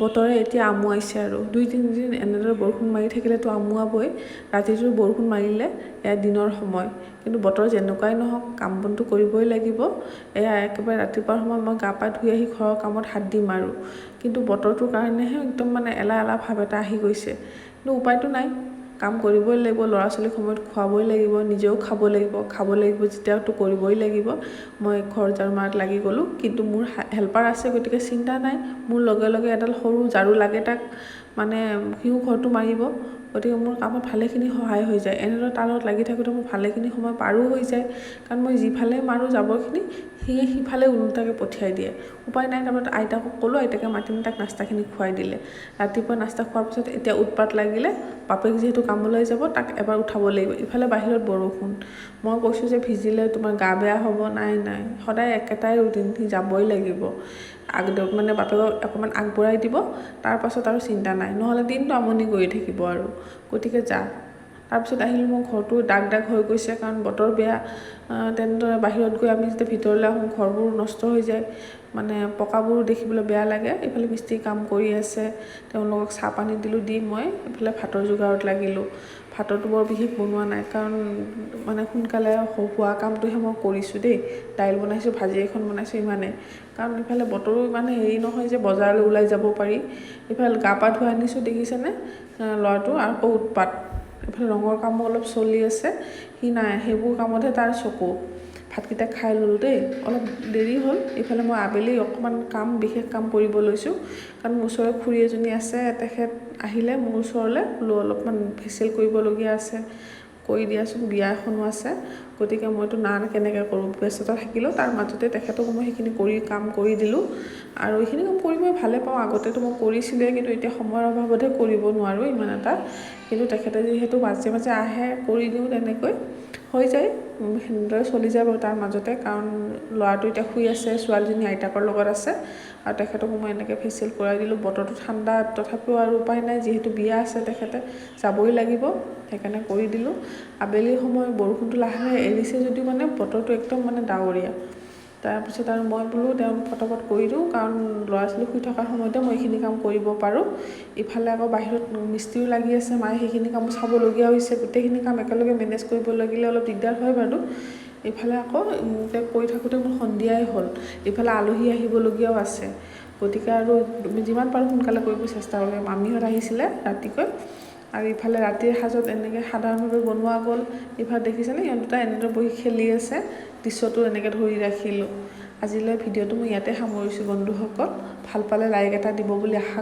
বতৰে এতিয়া আমুৱাইছে আৰু 2-3 দিন এনেদৰে বৰষুণ মাৰি থাকিলেতো আমুৱাবই। ৰাতিটো বৰষুণ মাৰিলে, এয়া দিনৰ সময়। কিন্তু বতৰ যেনেকুৱাই নহওক, কাম বনটো কৰিবই লাগিব। এয়া একেবাৰে ৰাতিপুৱাৰ সময়ত মই গা পা ধুই আহি ঘৰৰ কামত হাত দিম আৰু, কিন্তু বতৰটোৰ কাৰণেহে একদম মানে এলাহ এলাহ ভাৱ এটা আহি গৈছে। কিন্তু উপায়তো নাই, কাম কৰিবই লাগিব। ল'ৰা ছোৱালীক সময়ত খুৱাবই লাগিব, নিজেও খাব লাগিব। খাব লাগিব যেতিয়াতো কৰিবই লাগিব। মই ঘৰ ঝাৰু মাৰাত লাগি গ'লোঁ। কিন্তু মোৰ হেল্পাৰ আছে, গতিকে চিন্তা নাই। মোৰ লগে লগে এডাল সৰু ঝাৰু লাগে তাক, মানে সিও ঘৰটো মাৰিব। গতিকে মোৰ কামত ভালেখিনি সহায় হৈ যায়। এনেদৰে তাৰ লগত লাগি থাকোঁতে মোৰ ভালেখিনি সময় পাৰো হৈ যায়, কাৰণ মই যিফালে মাৰোঁ জাবৰখিনি, সিয়ে সিফালে ওলোটাকৈ পঠিয়াই দিয়ে। উপায় নাই। তাৰপিছত আইতাকক ক'লোঁ, আইতাকে মাতি নি তাক নাস্তাখিনি খুৱাই দিলে। ৰাতিপুৱা নাস্তা খোৱাৰ পিছত এতিয়া উৎপাত লাগিলে। বাপেক যিহেতু কামলৈ যাব, তাক এবাৰ উঠাব লাগিব। ইফালে বাহিৰত বৰষুণ। মই কৈছোঁ যে ভিজিলে তোমাৰ গা বেয়া হ'ব। নাই নাই, সদায় একেটাই ৰুটিন, সি যাবই লাগিব। মানে বাপেকক অকণমান আগবঢ়াই দিব, তাৰপাছত আৰু চিন্তা নাই। নহ'লে দিনটো আমনি কৰি থাকিব আৰু, গতিকে যা। তাৰপিছত আহিলোঁ মই, ঘৰটো দাগ দাগ হৈ গৈছে, কাৰণ বতৰ বেয়া। তেনেদৰে বাহিৰত গৈ আমি যেতিয়া ভিতৰলৈ আহোঁ, ঘৰবোৰ নষ্ট হৈ যায়, মানে পকাবোৰো দেখিবলৈ বেয়া লাগে। ইফালে মিস্ত্ৰী কাম কৰি আছে, তেওঁলোকক চাহ পানী দিলোঁ, দি মই ইফালে ভাতৰ যোগাৰত লাগিলোঁ। ভাতৰটো বৰ বিশেষ বনোৱা নাই, কাৰণ মানে সোনকালে হোৱা কামটোহে মই কৰিছোঁ দেই। দাইল বনাইছোঁ, ভাজি এখন বনাইছোঁ, ইমানেই। কাৰণ ইফালে বতৰো ইমান হেৰি নহয় যে বজাৰলৈ ওলাই যাব পাৰি। ইফালে গা পা ধুৱাই আনিছোঁ, দেখিছেনে ল'ৰাটো আকৌ উৎপাত। ইফালে ৰঙৰ কামো অলপ চলি আছে, সি নাই, সেইবোৰ কামতহে তাৰ চকু। ভাতকেইটা খাই ল'লোঁ দেই, অলপ দেৰি হ'ল। ইফালে মই আবেলি অকণমান কাম, বিশেষ কাম কৰিব লৈছোঁ, কাৰণ মোৰ ওচৰৰে খুৰী এজনী আছে। তেখেত আহিলে মোৰ ওচৰলৈ, বোলো অলপমান ফেচিয়েল কৰিবলগীয়া আছে, কৰি দিয়াচোন, বিয়া এখনো আছে। গতিকে মইতো না কেনেকৈ কৰোঁ? ব্যস্ততা থাকিলেও তাৰ মাজতে তেখেতক মই সেইখিনি কৰি কাম কৰি দিলোঁ। আৰু এইখিনি কাম কৰি মই ভালে পাওঁ। আগতেতো মই কৰিছিলোঁৱে, কিন্তু এতিয়া সময়ৰ অভাৱতহে কৰিব নোৱাৰোঁ ইমান এটা। কিন্তু তেখেতে যিহেতু মাজে মাজে আহে, কৰি দিওঁ, তেনেকৈ হৈ যায়, সেনেদৰে চলি যায় বাৰু তাৰ মাজতে। কাৰণ ল'ৰাটো এতিয়া শুই আছে, ছোৱালীজনী আইতাকৰ লগত আছে আৰু তেখেতকো মই এনেকৈ ফেচিয়েল কৰাই দিলোঁ। বতৰটো ঠাণ্ডা, তথাপিও আৰু উপায় নাই, যিহেতু বিয়া আছে, তেখেতে যাবই লাগিব, সেইকাৰণে কৰি দিলোঁ। আবেলি সময় বৰষুণটো লাহে লাহে এৰিছে যদিও মানে বতৰটো একদম মানে ডাৱৰীয়া। তাৰপিছত আৰু মই বোলো তেওঁক ফটাফট কৰি দিওঁ, কাৰণ ল'ৰা ছোৱালী শুই থকাৰ সময়তে মই এইখিনি কাম কৰিব পাৰোঁ। ইফালে আকৌ বাহিৰত মিস্ত্ৰীও লাগি আছে, মায়ে সেইখিনি কামো চাবলগীয়া হৈছে। গোটেইখিনি কাম একেলগে মেনেজ কৰিব লাগিলে অলপ দিগদাৰ হয় বাৰু। ইফালে আকৌ তেওঁক কৰি থাকোঁতে মোৰ সন্ধিয়াই হ'ল। ইফালে আলহী আহিবলগীয়াও আছে, গতিকে আৰু যিমান পাৰোঁ সোনকালে কৰিব চেষ্টা কৰিম। মামীহঁত আহিছিলে ৰাতিকৈ। আৰু ইফালে ৰাতিৰ সাজত এনেকৈ সাধাৰণভাৱে বনোৱা গ'ল। ইফালে দেখিছেনে, সিহঁত দুটা এনেদৰে বহি খেলি আছে, দৃশ্যটো এনেকৈ ধৰি ৰাখিলোঁ। আজিলৈ ভিডিঅ'টো মই ইয়াতে সামৰিছোঁ। বন্ধুসকল, ভাল পালে লাইক এটা দিব বুলি আশা